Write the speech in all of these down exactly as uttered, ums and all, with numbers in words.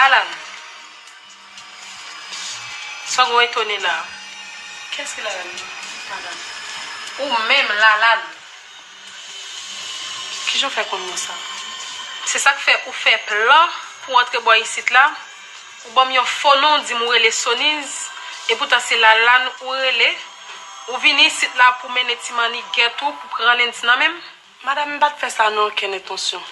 Lalann, sa w etone la? Kiyès ki Lalann, madanm? Ou menm, Lalann. Kijan w fè konn mwen sa? Se sa k fè ou fè plan pou w antre bò isit la. Ou ban m yon fo non, w di m ou rele Soniz, epoutan se Lalann ou rele. Ou vini isit la pou mennen ti mannigèt ou, pou pran Lens nan men m? Madanm, m pa t fè sa nan okenn entansyon.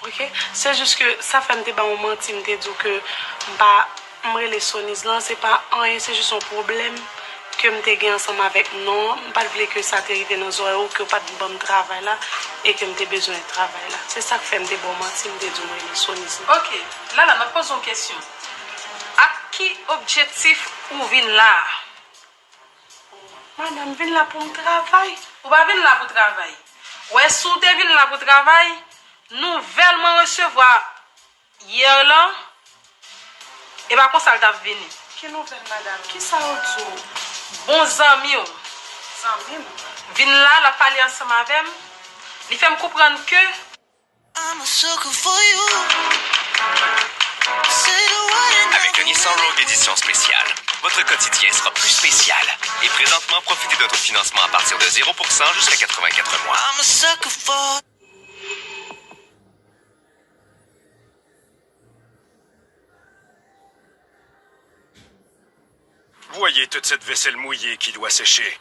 Oke? Se jis ke sa fè m te ba w manti, m te di w ke m pa, m rele Soniz lan, se pa anyen, se jis yon pwoblèm ke m te gen ansanm avèk non an. M pa t vle ke sa te rive nan zòrèy ou, ke w pa t ban m travay la, e ke m te bezwen travay la. Se sa k fè m te ba w manti, m te di w m rele Soniz lan. Oke, Lalann, m ap poze w yon kesyon. Ak ki objektif ou vin la a? Madanm, m vin la pou m travay. Ou pa vin la pou travay. Ou wè, si w te vin la pou travay, nouvèl mwen resevwa yè lan, e pa konsa l t ap vini. Ki nouvèl, madanm? Kisa yo di w? Bon zanmi w. Zanmi m? Vin la, l ap pale ansanm avè m. Li fè m konprann ke I'm a sucker for you. Say the word and Avec le Nissan Rogue édition spéciale, votre quotidien sera plus spécial. Et présentement, profitez d'un taux de financement à partir de zéro pour cent jusqu'à quatre-vingt-quatre mois. I'm a sucker for Voyez toute cette vaisselle mouillée qui doit sécher.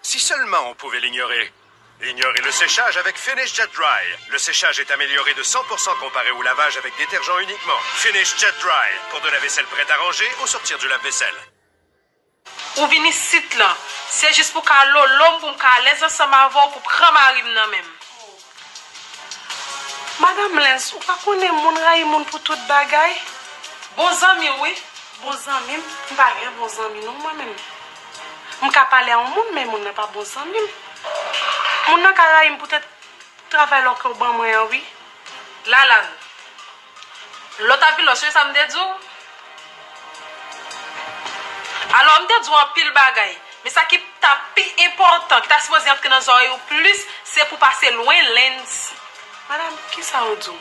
Si seulement on pouvait l'ignorer. Ignorez le séchage avec Finish Jet Dry. Le séchage est amélioré de cent pour cent comparé au lavage avec détergent uniquement. Finish Jet Dry, pour de la vaisselle prête à ranger au sortir du lave-vaisselle. Ou vin isit lan, se jis pou ka lolo m, pou m ka alèz ansanm avè w, pou pran mari m nan men m. Madanm Lens, ou pa konnen moun rayi moun pou tout bagay? Bon zanmi w, wi. Bon zanmi m? M pa gen bon zanmi non, mwen menm. M ka pale a yon moun, men moun nan pa bon zanmi m. Moun nan ka rayi m poutèt travay lò ke w ban mwen an, wi. Lalann, lè w t ap vin la, w sonje sa m te di w? Alò, m te di w anpil bagay, men sa ki ta pi enpòtan, ki ta sipoze antre nan zòrèy ou plis, se pou w pase lwen Lens. Madanm, kisa w di w?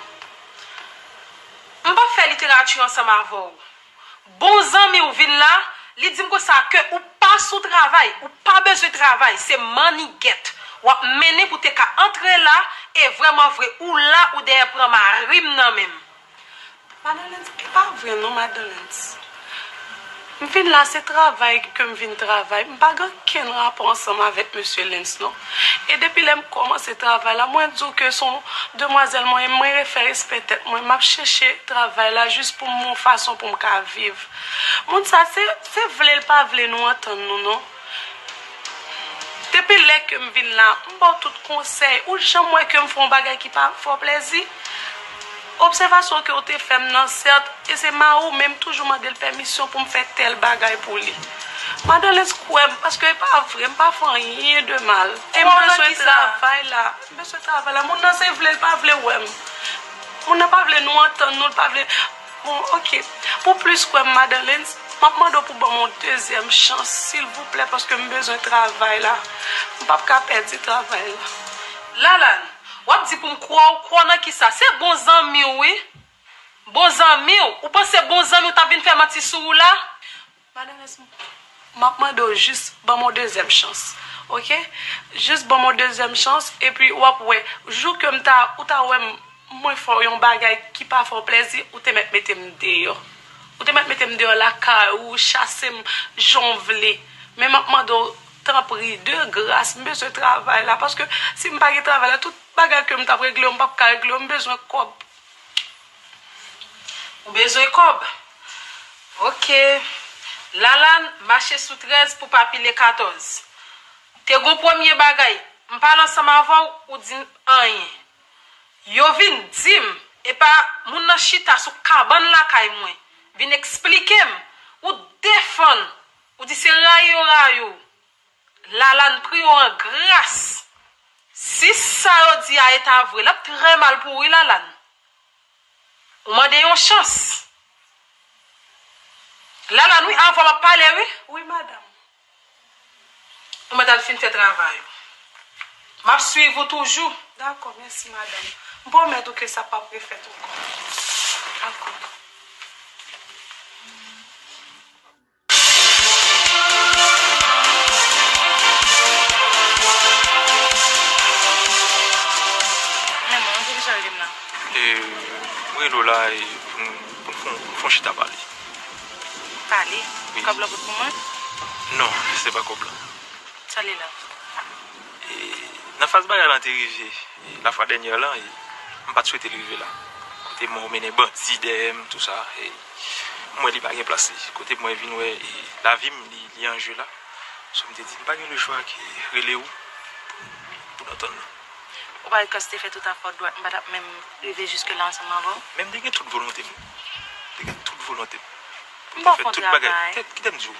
M p ap fè literati ansanm avè w. Bon zanmi w vin la, li di m konsa ke ou pa sou travay, ou pa bezwen travay, se mannigèt w ap mennen pou te ka antre la e vrèman vre ou la ou dèyè pran mari m nan men m. Madan Lens, e pa vre non, Madan Lens. M vin la, se travay ke m vin travay. M pa gen okenn rapò ansanm avèk mesye Lens non. E depi lè m kòmanse travay la, mwen di w ke se yon demwazèl mwen ye, mwen refè respè tèt mwen. M ap chèche travay la jis pou m yon fason pou m ka viv. Moun sa, se, se vle l pa vle nou antann nou non. Depi lè ke m vin la, m ba w tout konsèy. Ou janm wè ke m fè yon bagay ki pa fè w plèzi? Obsèvasyon ke w te fè m nan, sèt, e se mari w, men m toujou mande l pèmisyon pou m fè tèl bagay pou li. Madan Lens kwè m, paske e pa vre, m pa fè anyen de mal. E m bezwen travay la. M bezwen travay la. Moun nan se vle l pa vle wè m. Moun nan pa vle nou antann nou, l pa vle. Bon, oke. Pou plis kwè m, Madan Lens, m ap mande w pou ban m yon dezyèm chans, silvouplè, paske m bezwen travay la. M p ap ka pèdi travay la. Lalann, w ap di pou m kwè w, kwè w nan kisa? Se bon zanmi w, wi. Bon zanmi w? Ou panse bon zanmi w t ap vin fè manti sou ou la? Madan Lens, m ap mande w jis ban m yon dezyèm chans, oke? Jis ban m yon dezyèm chans, epi w ap wè, jou ke m ta, ou ta wè m, mwen fè w yon bagay ki pa fè w plèzi, ou te mèt mete m deyò. Ou te mèt mete m deyò lakay ou, chase m jan w vle. Men m ap mande w, tanpri, de gras, m bezwen travay la, paske si m pa gen travay la, tout bagay ke m t ap regle yo, m p ap ka regle yo, m bezwen kòb. Ou bezwen kòb? Oke. Lalann mache sou trèz pou pa pile katòz. Te gon premye bagay, m pale ansanm avè w, ou di m anyen. Yo vin di m, epa moun nan chita sou kabann lakay mwen, vin eksplike m, ou defann, ou di se rayi yo rayi w. Lalann, priye w an gras. Si sa yo di a e ta vre, l ap trè mal pou ou, wi, Lalann. Ou mande yon chans. Lalann, wi, avè w m ap pale, wi. Wi, madanm. Ou mèt al fin fè travay ou. M ap swiv ou toujou. Dakò, mèsi, madanm. M pwomèt ou ke sa p ap refèt ankò. Dakò. E, mwen rele w la e pou n pou n fè yon- pou n fè yon chita pale. Pale? Wi. Kòb la pot pou mwen? Non, se pa kòb la. Sa li la? E, nan faz bagay lan te rive, e, lafwa dènyè lan, e, m pa t swete l rive la. Kote mwen ou mennen bandi dèyè m, tou sa, e, m wè li pa gen plas li. Kote mwen vin wè, e, lavi m, li, li an je la. So, m te di, m pa gen lechwa ke rele w pou, pou n antann nou. Ou pa wè kòs te fè tout afè w dwat, m pa t ap menm rive jiske la ansanm avè w. Men m te gen tout volonte m. M te gen tout volonte m. Pou m te fè tout bagay. Kite, kite m di w.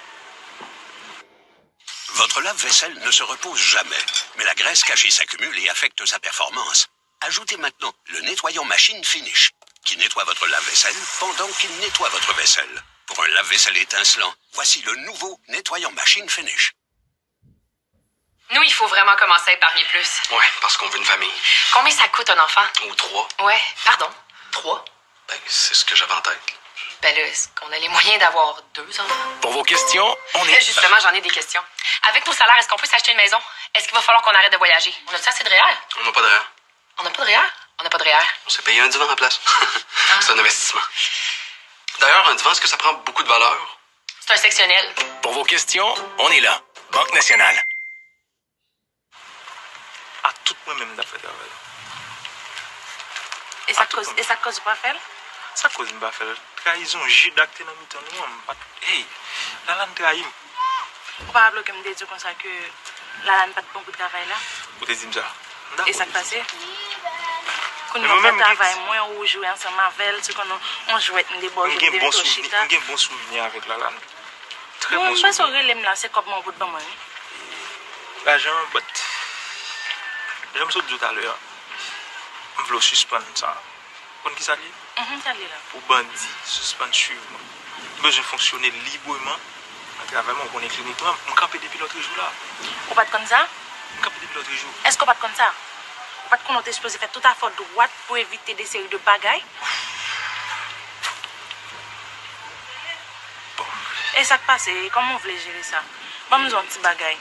Votre lave-vaisselle ne se repose jamais, mais la graisse cachée s'accumule et affecte sa performance. Ajoutez maintenant le nettoyant machine Finish, qui nettoie votre lave-vaisselle pendant qu'il nettoie votre vaisselle. Pour un lave-vaisselle étincelant, voici le nouveau nettoyant machine Finish. Nous, il faut vraiment commencer à épargner plus. Ouais, parce qu'on veut une famille. Combien ça coûte un enfant? Ou trois. Ouais, pardon. Trois? Ben, c'est ce que j'avais en tête. Ben là, est-ce qu'on a les moyens d'avoir deux enfants? Pour vos questions, on est... Justement, j'en ai des questions. Avec nos salaires, est-ce qu'on peut s'acheter une maison? Est-ce qu'il va falloir qu'on arrête de voyager? On a-tu assez de réel? On n'a pas de réel. On n'a pas de réel? On n'a pas de réel. On s'est payé un divan à la place. C'est un investissement. D'ailleurs, un divan, est-ce que ça prend beaucoup de valeur? C'est un sectionnel. Pour vos questions, on est là. Banque Nationale. A tout mwen menm m t ap fè travay la. E sa k koz, e sa k koz ou pa fè l? Sa k koz m pa fè l? Trayizon, jida k te nan mitan nou an, m pa t, hey, Lalane trayi m. Ou pa raple w ke m te di w konsa ke Lalane pa t bon pou travay la? Ou te di m sa? M dakò. E sa k pase? Kounye a w fè travay mwen, ou jwe ansanm avè l, se konn yon, yon jwèt m debòje, m te mete w chita. M gen bon souvni avèk Lalane. Trè bon souvni. Mwen, m panse w rele m la, se kòb mwen ou pot ban mwen, wi. Lajan, but, jan m sot di w talè a, m vle w sispann sa. Ou konn kisa l ye? Mhm, sa l ye la? Pou bandi sispann swiv mwen. M bezwen fonksyone libreman nan travay mwen. Ou konnen klinik mwen, m kanpe depi lòtrejou la. Ou pa t konn sa? M kanpe depi lòtrejou. Èske w pa t konn sa? Ou pa t konnen w te sipoze fè tout afè w dwat pou evite de seri de bagay? Bon. E sa k pase? Kòman w vle jere sa? Ban m di w yon ti bagay.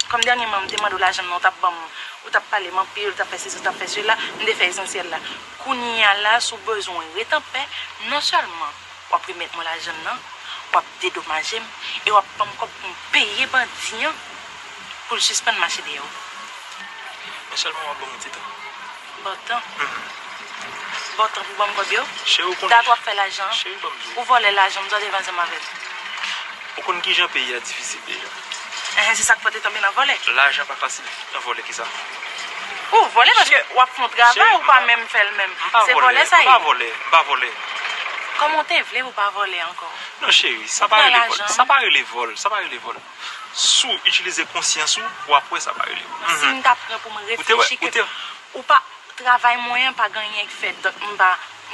Kòm dènyèman m te mande w lajan nan, ou t ap ban m, ou t ap pale m anpil, ou t ap fè sesi, ou t ap fè sela, m te fè esansyèl la. Kounye a la, si w bezwen ret anpè, non sèlman w ap remèt mwen lajan nan, w ap dedomaje m, e w ap ban m kòb pou m peye bandi an pou l sispann mache dèyè w. Men sèlman w ap ban m yon ti tan. Bon tan. Mhm. Bon tan pou ban m kòb yo? Cheri, ou konnen. Dat w ap fè lajan. Cheri, ban m di w. Ou vòlè lajan, m tande ansanm avè l. Ou konn kijan peyi a difisil deja. Enhen, se sa k fè w te tonbe nan vòlè. Lajan pa fasil nan vòlè kisa? Ou vòlè paske w ap fè yon travay, ou pa menm fè l menm. Se vòlè sa ye. M pa vòlè, m pa vòlè. Kòman w te vle pou w pa vòlè ankò? Non, cheri, sa pa rele vòl. Sa pa rele vòl, sa pa rele vòl. Si w itilize konsyans ou, w ap wè sa pa rele vòl. Si m ta pran pou m reflechi ke ou pa travay mwen an, pa gen anyen k fèt, donk m pa,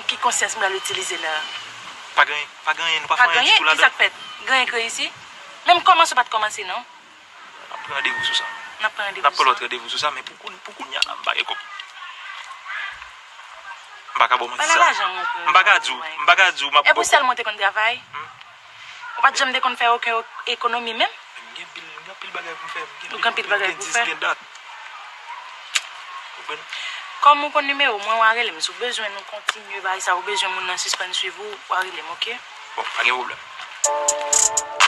ki konsyans m pral itilize la? Pa gen, pa gen anyen, nou pa fè anyen ditou ladan. Kisa k fèt? Gen anyen k reyisi? Menm kòmanse w pa t kòmanse non. N ap pran randevou sou sa. N ap pran randevou sou sa. N ap pran lòt randevou sou sa, men pou koun-, pou kounye a la, m pa gen kòb. M pa ka ba w manti sa. M pa ka di w, m pa ka di w m ap ba w kòb. E pou sèl mwen te konn travay? Ou pa t janm te konn fè okenn ekonomi menm? M gen pil, m gen anpil bagay pou m fè. Ou gen anpil bagay pou w fè? Gen dat. Ou konprann? Kòm ou konn nimewo mwen, w a rele m. Si w bezwen nou kontinye bagay sa, ou bezwen moun nan sispann swiv ou, w a rele m, oke? Bon, pa gen pwoblèm.